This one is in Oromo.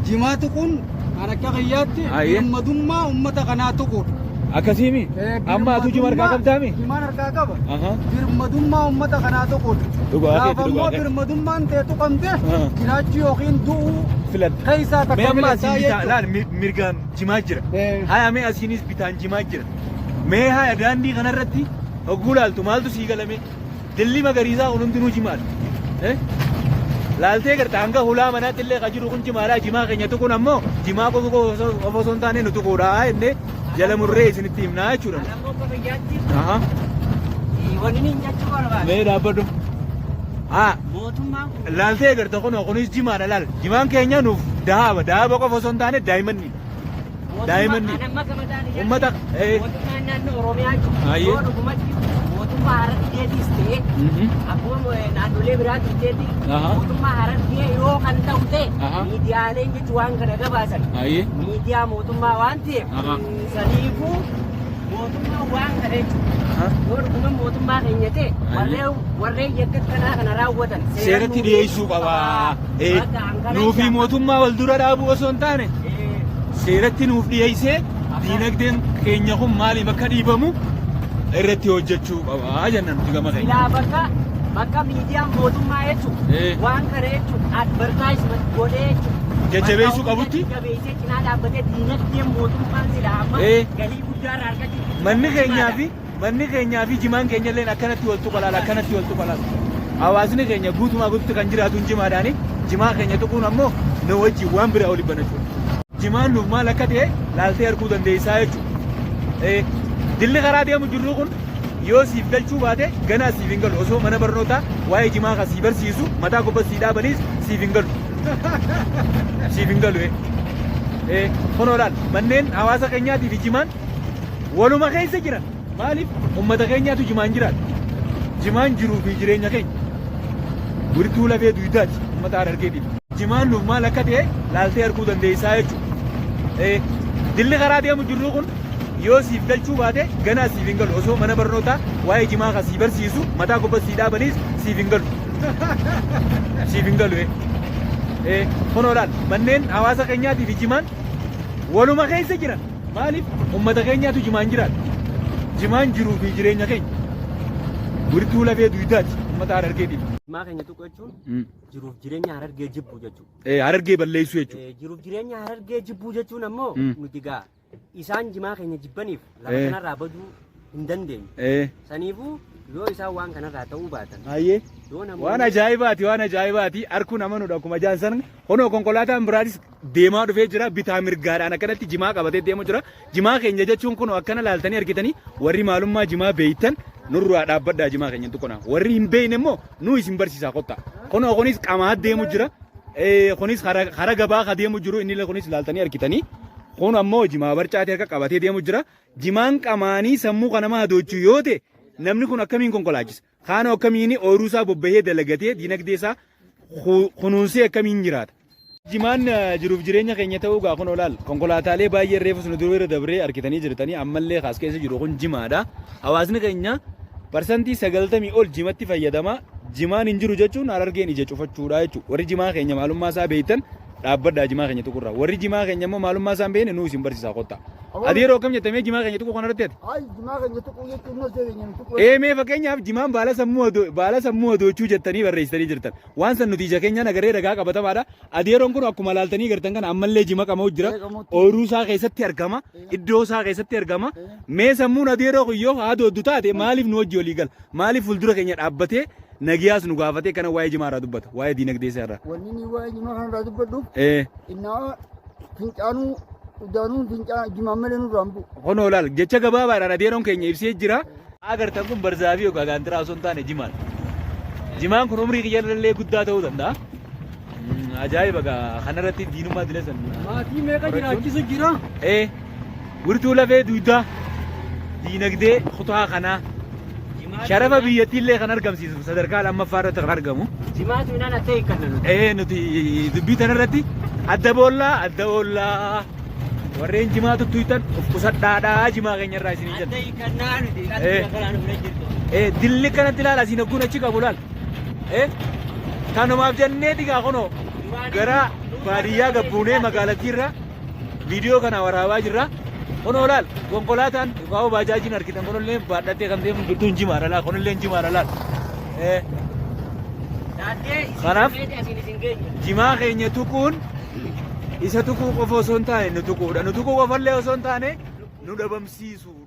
Jimaa tuquun kan akka kiyyaatti Ayyee. birmadummaa uummata kanaa tuquudha. Akkasiimi? Amma atuu jima harkaa qabdaami? Jimaan harkaa qaba. Aha. Birmadummaa uummata kanaa tuquudha. Dhugaa keeti, Gaafa dhugaa immoo keeti. birmadummaan tee tuqamte Ah. jiraachuu yookiin du'uu Filatta. keessaa Mee takka amma filattaa asiin bitaa jechuudha. laal mirgaan jimaa jira. Haya mee asiinis bitaan jimaa jira. Mee haya daandii kanarratti hogguu laaltu maaltu sii galame? Dilli magariisaa kun hundinuu jimaadha. Eh? Laaltee garta hanga hulaa manaatti illee ka jiru kun jimaadha. Jimaa keenya tuquun ammoo jimaa qofa qofa osoo hin taane nu tuquudha jennee jala murree isinitti himnaa jechuudha. Ana immoo akka biyyaatti Aha. wanni inni jechuu barbaade. Mee dhaabbadhu. Haa Mootummaan kun laaltee garta kunoo kunis jimaadha laal. Jimaan keenya nuuf dahaaba. Dahaaba qofa osoo hin taane daa'immanni. Daa'immanni. Mootummaa amma akka mataan isaatti Uummata, mootummaan naannoo Oromiyaa jiru Ayyee. yoo dhugumatti mootummaa Harargeetiis ta'e akkuma naannolee biraatti ta'etti Aha. mootummaa Harargee yoo kan ta'u ta'e Aha. miidiyaaleen jechuun waan kana gabaasan Ayyee. miidiyaa mootummaa waan ta'eef Aha. saniifuu mootummaa waan kana jechuudha. Aha. Yoo dhuguma mootummaa keenya ta'e Ayyee. warreen yakka kanaa kana raawwatan Seeratti dhiyeessuu qaba. Bakka hangana Nuufi ijaa- mootummaa wal dura dhaabuu osoo hin taane seeratti nuuf dhiyeessee diinagdeen keenya kun maaliif akka dhiibamu irratti hojjechuu qaba jenna nuti gama keenya. Silaa bakka miidiyaan mootummaa jechuun waan kana jechuun advertisement godhee jechuun Jajjabeessuu qabutti? Jajjabeessee cinaa dhaabbatee diinagdeen mootummaan silaa amma galii guddaa irraa argachuuf Manni keenyaa fi jimaan keenya illeen akkanatti wal tuqa laala akkanatti wal tuqa laala. Hawaasni keenya guutumaa guututti kan jiraatu jimaadhaani. Jimaa keenya tuquun ammoo nu wajjin waan biraa oli banachuudha. Jimaan nuuf maal akka ta'e laaltee arguu dandeessaa jechuudha. Dilli karaa deemu jirru kun yoo siif galchuu baate ganaa siif hin galu. Osoo mana barnootaa waa'ee jimaa kan sii barsiisu mataa gubbaa sii dhaabaniis siif hin galu. Siif hin galu. Kunoo laal manneen hawaasa keenyaatii fi jimaan waluma keessa jiran. Maaliif ummata keenyaatu jimaan jiraata. Jimaan jiruu fi jireenya keenya. Wirtuu lafee duydaati ummata Harargeetiif. Jimaan nuuf maal akka ta'e laaltee arguu dandeessaa jechuudha. Dilli karaa deemu jirru kun yoo siif galchuu baate ganaa siif hin galu. Osoo mana barnootaa waa'ee jimaa kan sii barsiisu mataa gubbaa sii dhaabaniis siif hin galu. Siif hin galu. Kunoo laal manneen hawaasa keenyaatii fi jimaan waluma keessa jiran. Maaliif ummata keenyaatu jimaan jiraata. Jimaan jiruu fi jireenya keenya. Wirtuu lafee duydaati ummata Harargeetiif. Jimaa keenya tuqu jechuun jiruuf jireenya Harargee jibbuu jechuudha. Harargee balleessuu jechuudha. Jiruuf jireenya Harargee jibbuu jechuun ammoo nuti gaa isaan jimaa keenya jibbaniif lafa kanarraa baduu hin dandeenyu. Saniifuu yoo isaan waan kanarraa ta'uu baatan Baay'ee. yoo Waan namoonni ajaa'ibaati waan ajaa'ibaati harkuun amanuudha akkuma jaan san kunoo konkolaataan biraatis deemaa dhufee jira bitaa mirgaadhaan akkanatti jimaa qabatee deemu jira jimaa keenya jechuun kunoo akkana laaltanii argitanii warri maalummaa jimaa beeytan nurraa dhaabbadhaa jimaa keenya tuquna warri hin beeyne immoo nu isin barsiisaa kottaa kunoo kunis qamaa deemu jira kunis hara gabaa ka deemu jiru inni kunis laaltanii argitanii kun ammoo jimaa barcaatee harka qabatee deemu jira jimaan qamaanii sammuu kan nama hadoochu yoo ta'e namni kun akkamiin konkolaachisa Kaanoo akkamiin ooyiruu isaa bobbahee dalagatee diinagdee isaa kunuunsee akkamiin jiraata. Jimaan jiruuf jireenya keenya ta'uu gaa kunoo laal konkolaataalee baay'ee reefus nu dura dabree argitanii jirtanii ammallee kaas keessa jiru kun jimaadha. Hawaasni keenya 90% ol jimatti fayyadama. Jimaan hin jiru jechuun Harargeen ija cufachuudha jechuudha. Warri jimaa keenya maalummaa isaa beektan dhaabbadhaa jimaa keenya tuqurraa. Warri jimaa keenya immoo maalummaa isaa hin beekne nuu isin barsiisaa kottaa. Ati yeroo akkam jettamee jimaa keenya tuquu kanarratti ati? Ay, jimaa keenya tuquu jechuun nafsee keenya nu tuquu. Ee mee fakkeenyaaf jimaan baala sammuu hadoochuu jettanii barreessitanii jirtan. Waan san nuti ija keenyaan agarree ragaa qabatamaadha. Adeeroon kun akkuma laaltanii gartan kana ammallee jima qama'u jira. Ooyiruu isaa keessatti argama. Iddoo isaa keessatti argama. Mee sammuun adeeroo kun yoo hadooddu taate maaliif nu wajji walii gala? Maaliif fuuldura keenya dhaabbatee nagiyaas nu gaafatee kana waa'ee jimaa irraa dubbata? Waa'ee diinagdee isaa irraa. Wanni inni waa'ee jimaa kanarraa dubbadhuuf Ee. innaa fincaanuu udaanuun fincaan jimaan malee nurraa hin bu'u. Kunoo laal jecha gabaabaadhaan adeeroon keenya ibsee jira. Agartan kun barzaafii yookaan gaantiraa osoo hin taane jimaadha. Jimaan kun umrii kiyya illee guddaa ta'uu danda'a. Ajaa'iba gaa kanarratti diinummaa dila san. Maatii meeqa jiraachisu jira? Ee wirtuu lafee dugdaa diinagdee kutaa kanaa sharafa biyyattii illee kan argamsiisu sadarkaa lammaffaa irratti kan argamu. Jimaatu inaan akka hiikkanna nuti. Ee nuti dubbii tanarratti adda boollaa adda boollaa warreen jimaa tuttuytan of qusadhaadhaa jimaa keenya irraa isinii Adda jenna. hiikkannaa nuti. Qalbii akkanaa nu bira jirtu. Ee dilli kanatti ilaala asiin hogguun achi qabu laal. Ee tanumaaf jennee digaa kunoo Duraanii gara nu Baadiyyaa gabbuunee magaalattiirra viidiyoo kana waraabaa jirra. Kunoo laal konkolaataan yookaan baajaajiin argitan kunillee baadhattee kan deemu jirtuun jimaadha laal kunillee jimaadha laal. Kanaaf jimaa keenya tuquun isa tuquu qofa osoo hin taane nu tuquudha. Nu tuquu qofallee osoo hin taane nu dhabamsiisuudha.